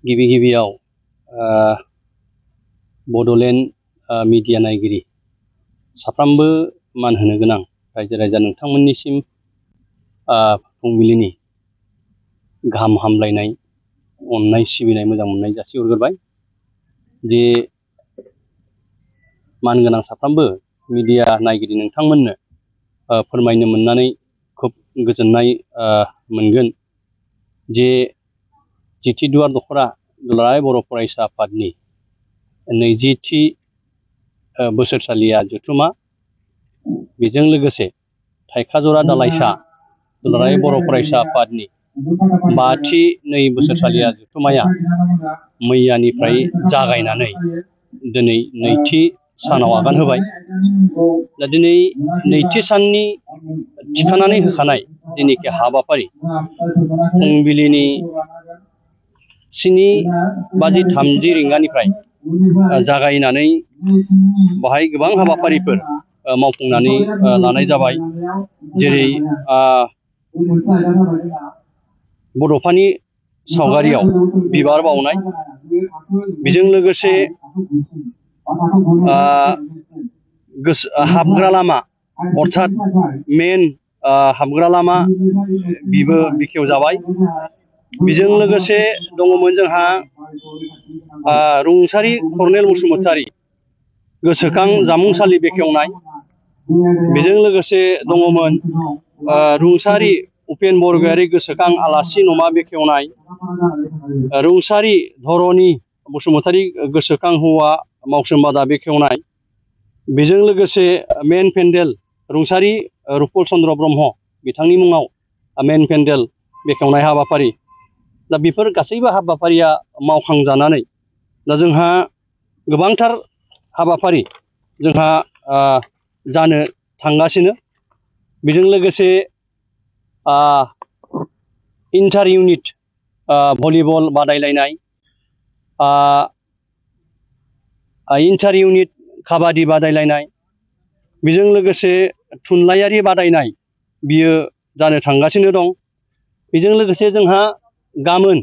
गिबि गिबियाव बड'लेण्ड मिडिया नायगिरि साफ्रोमबो मान होनो गोनां रायजो राजा नोंथांमोननिसिम फुंबिलिनि गाहाम हामलायनाय अननाय सिबिनाय मोजां मोननाय जासिहरग्रोबाय जे मानगोनां साफ्रोमबो मिडिया नायगिरि नोंथांमोननो फोरमायनो मोननानै खोब गोजोननाय मोनगोन जे जिथि दुवार दख'रा दुलाराय बर' फरायसा आफादनि 20थि बोसोरसालिया जथुमा बेजों लोगोसे थाइखाजरा दालाइसा दुलाराय बर' फरायसा आफादनि 5थि बोसोरसालिया जथुमाया मैयानिफ्राय जागायनानै दिनै 2थि सानाव आगान होबाय। दा दिनै 2थि साननि थिखानानै होखानाय जेनोखि हाबाफारि फुंबिलिनि 7:30 रिंगानिफ्राय जागायनानै बाहाय गोबां हाबाफारिफोर मावफुंनानै लानाय जाबाय। जेरै बड'फानि सावगारियाव बिबार बावनाय, बेजों लोगोसे हाबग्रा लामा अर्थात मेन हाबग्रा लामा बिबो बेखेवजाबाय। बेजों लोगोसे दङमोन जोंहा रुंसारि कर्नेल बसुमतारी गोसोखां जामुंसालि बेखेवनाय। बेजों लोगोसे दङमोन रुंसारि उपेन बरगयारी गोसोखां आलासि न'मा बेखेवनाय, रुंसारि धरणी बसुमतारी गोसोखां हौवा मावसोमबादा बेखेवनाय। बेजों लोगोसे मेन पेन्डेल रुंसारि रुपल चन्द्र ब्रह्म बिथांनि मुङाव मेन पेन्डेल बेखेवनाय हाबाफारि। दा बेफोर गासैबो हाबाफारिया मावखांजानानै दा जोंहा गोबांथार हाबाफारि जोंहा जानो थांगासिनो। बेजों लोगोसे इन्टार इउनिट भलिबल बादायलायनाय, इन्टार इउनिट काबादि बादायलायनाय, बेजों लोगोसे थुनलाइयारि बादायनाय बियो जानो थांगासिनो दं। बेजों लोगोसे जोंहा गाबोन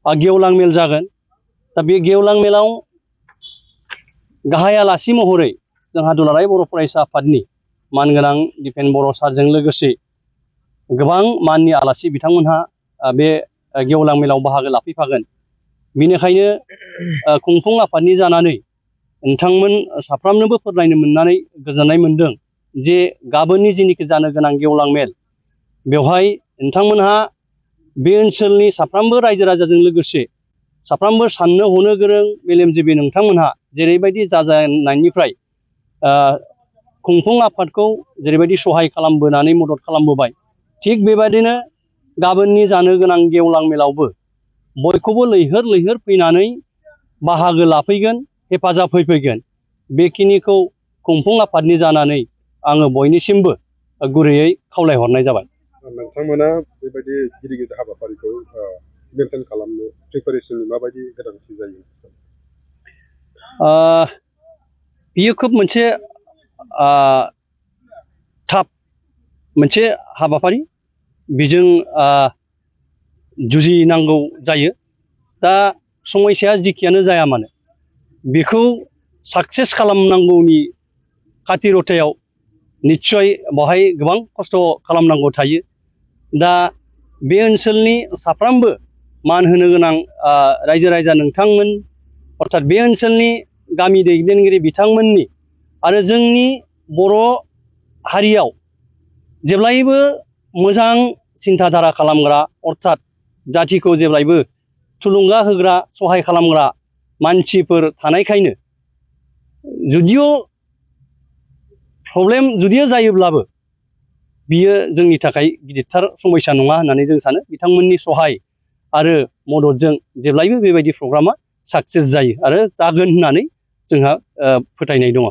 गेवलां मेल जागोन। दा बे गेवलां मेलाव गाहाय आलासि महरै जोंहा दुलाराय बर' फरायसा आफादनि मानगोनां दिपेन बर' सारजों लोगोसे गोबां माननि आलासि बिथांमोनहा बे गेवलां मेलाव बाहागो लाफैफागोन। बेनिखायनो खुंफुं आफादनि जानानै नोंथांमोन साफ्रोमनोबो फोरमायनो मोननानै गोजोननाय मोनदों जे गाबोननि जेनोखि जानो गोनां गेवलां मेल बेवहाय नोंथांमोनहा बे ओनसोलनि साफ्रोमबो रायजो राजाजों लोगोसे साफ्रोमबो साननो हनो गोरों मेलेमजिबि नोंथांमोनहा जेरैबायदि जाजानायनिफ्राय खुंफुं आफादखौ जेरैबायदि सहाय खालामबोनानै मदद खालामबोबाय, थिग बेबायदिनो गाबोननि जानो गोनां गेवलां मेलावबो बयखौबो लैहोर लैहोर फैनानै बाहागो लाफैगोन, हेफाजाब होफैगोन। बेखिनिखौ खुंफुं आफादनि जानानै आङो बयनिसिमबो गुरैयै खावलायहरनाय जाबाय। नोंथांमोना बेबायदि गिदिर गिदिर हाबाफारिखौ मेनटेन खालामनो प्रिपारेसननि माबायदि गोनांथि जायो? बियो खोब मोनसे थाफ मोनसे हाबाफारि, बेजों जुजिनांगौ जायो। दा समयसाया जिखियानो जाया मानो बेखौ साक्सेस खालामनांगौनि खाथिरथायाव निस्सय बहाय गोबां खस्थ' खालामनांगौ थायो। दा बे ओनसोलनि साफ्रोमबो मान होनो गोनां रायजो राजा नोंथांमोन अर्थात बे ओनसोलनि गामि दैदेनगिरि बिथांमोननि आरो जोंनि बर' हारियाव जेब्लायबो मोजां सिन्थाधारा खालामग्रा अर्थात जाथिखौ जेब्लायबो थुलुंगा होग्रा सहाय खालामग्रा मानसिफोर थानायखायनो जुदिय' प्रब्लेम जायोब्लाबो बियो जोंनि थाखाय गिदिरथार समस्या नङा होननानै जों सानो। बिथांमोननि सहाय आरो मददजों जेब्लायबो बेबायदि प्रग्रामा साक्सेस जायो आरो जागोन होननानै जोंहा फोथायनाय दङ।